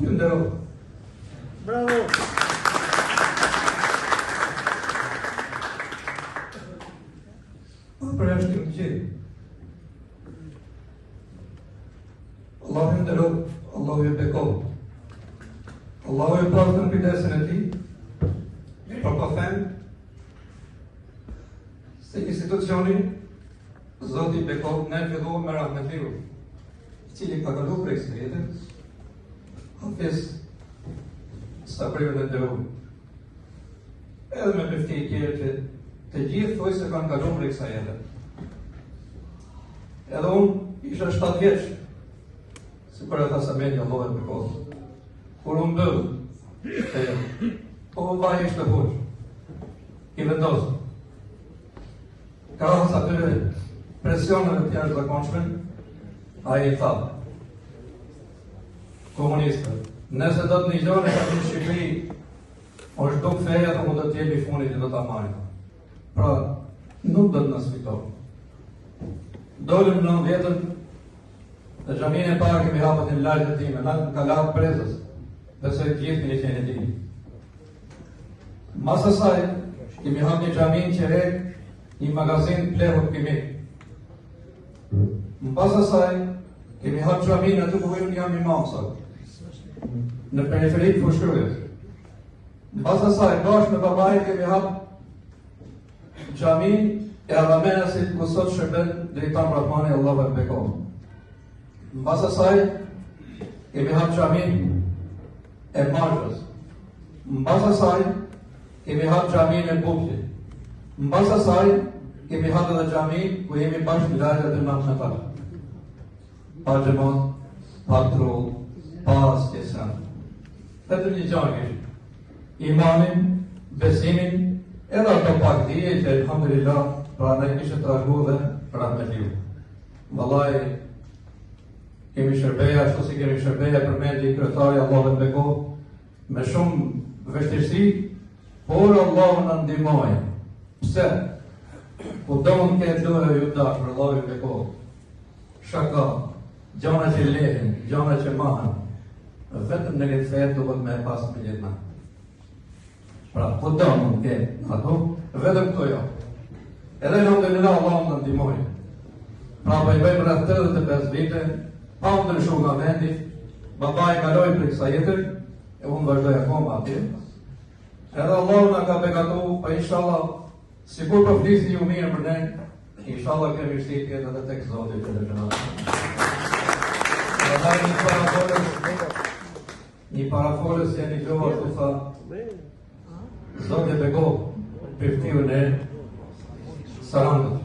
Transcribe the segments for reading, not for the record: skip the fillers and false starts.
Zoti ju nderoftë. Bravo. Pa përjashtim të gjithë. Allahu ju nderoftë, Allahu ju bekoftë. Allahu ju pastë në kujdesin e tij, por po them se institucioni Zoti i bekoftë, ne filluam me rahmetliun, i cili ka kalu prej kësaj jete, Hafiz Sabriun e nderuar. Edhe me myfti i tjerë që të gjithë thuj se kanë kalu prej kësaj jete. Edhe unë isha 7 vjeç, sikur e tha Samedi Allahu e bekoftë. Kur u mbyll, e, po babai ishte hoxhë, i vendosë. Krahas atyre presioneve të jashtëzakonshme, ai i tha, komunistët, nëse do të nigjoni se në Shqipëri, është zhduk feja, dhe unë do të jem i fundit që do ta marrim. Pra, nuk do të na sfidoni. Dolëm në nëntëdhjetën, dhe xhaminë e parë kemi hapur në lagjen time, në Kala të Prezës, besoj të gjithë keni qenë e dini. Mas asaj, kemi hapë një xhami në Qerek, një magazinë plehut kimik. Mbas asaj, kemi hapë xhaminë aty ku unë jam imam sot, në periferi të Fushë-Krujës. Mbas asaj, bashkë me babain kemi hapë xhaminë e Arramenasit ku sot shërben Dritan Rrahmani, Allahu e bekoftë. Mbas asaj, kemi hapë xhaminë e Mazhës. Mbas asaj, kemi hapë xhaminë e Bubqit. Mbas asaj, kemi hapë edhe xhaminë ku jemi bashkë në lagje të natë me talë. Pa xhemat, pa trull, pa asgjë. Vetëm një gja kishim. Imanin, besimin, edhe ato pak dije që elhamdulillah, pra na i kishte trashëgu dhe rahmetliu. Vallai, kemi shërbe, ashtu si kemi shërbe, e përmendi kryetari, Allahu e bekoftë, me shumë vështirësi, por Allahu na ndihmoi. Pse? Kudo mund të ketë loja ju dashur, Allahu ju bekoftë. Shaka, gjana që lehen, gjana që mahen, vetëm në këtë fe duhet me pas me gjithë Pra, kudo mund të ketë ato, vetëm këto jo. Edhe elhamdulillah Allahu na ndihmoi. Pra, po i bëjmë rreth 85 vite, pa u ndryshu nga vendi, babai kaloi prej kësaj jete, e unë vazhdoj akoma atje. Edhe Allahu na ka begatu, pa inshallah, sikur po flisni ju mirë për ne, inshallah kjo mirësi të jetë edhe tek Zoti xhele xhelaluhu. Prandaj një parafolës, Një parafolës që e nigjova ashtu tha, Zoti e bekoftë myftiun e Sarandës.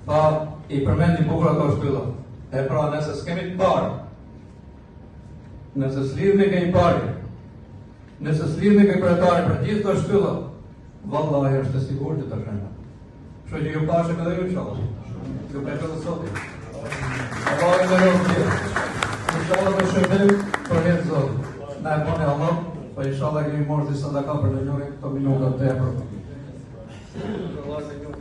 Tha, i përmendi bukur ato shtylla. E pra, nëse s'kemi të parë, nëse s'lidhemi ke i pari, nëse s'lidhemi ke kryetari për gjithë këto shtylla, vallahi është e sigurt që të shënë. Kështu që ju pashëm edhe ju inshallah. Ju bekoftë Zoti. Allahu ju nderoftë gjithë. Inshallah do shërbejmë për hir të Zotit. Na e boni Allah, po inshallah kemi marrë si sadaka për në njëri këto minuta të tepër.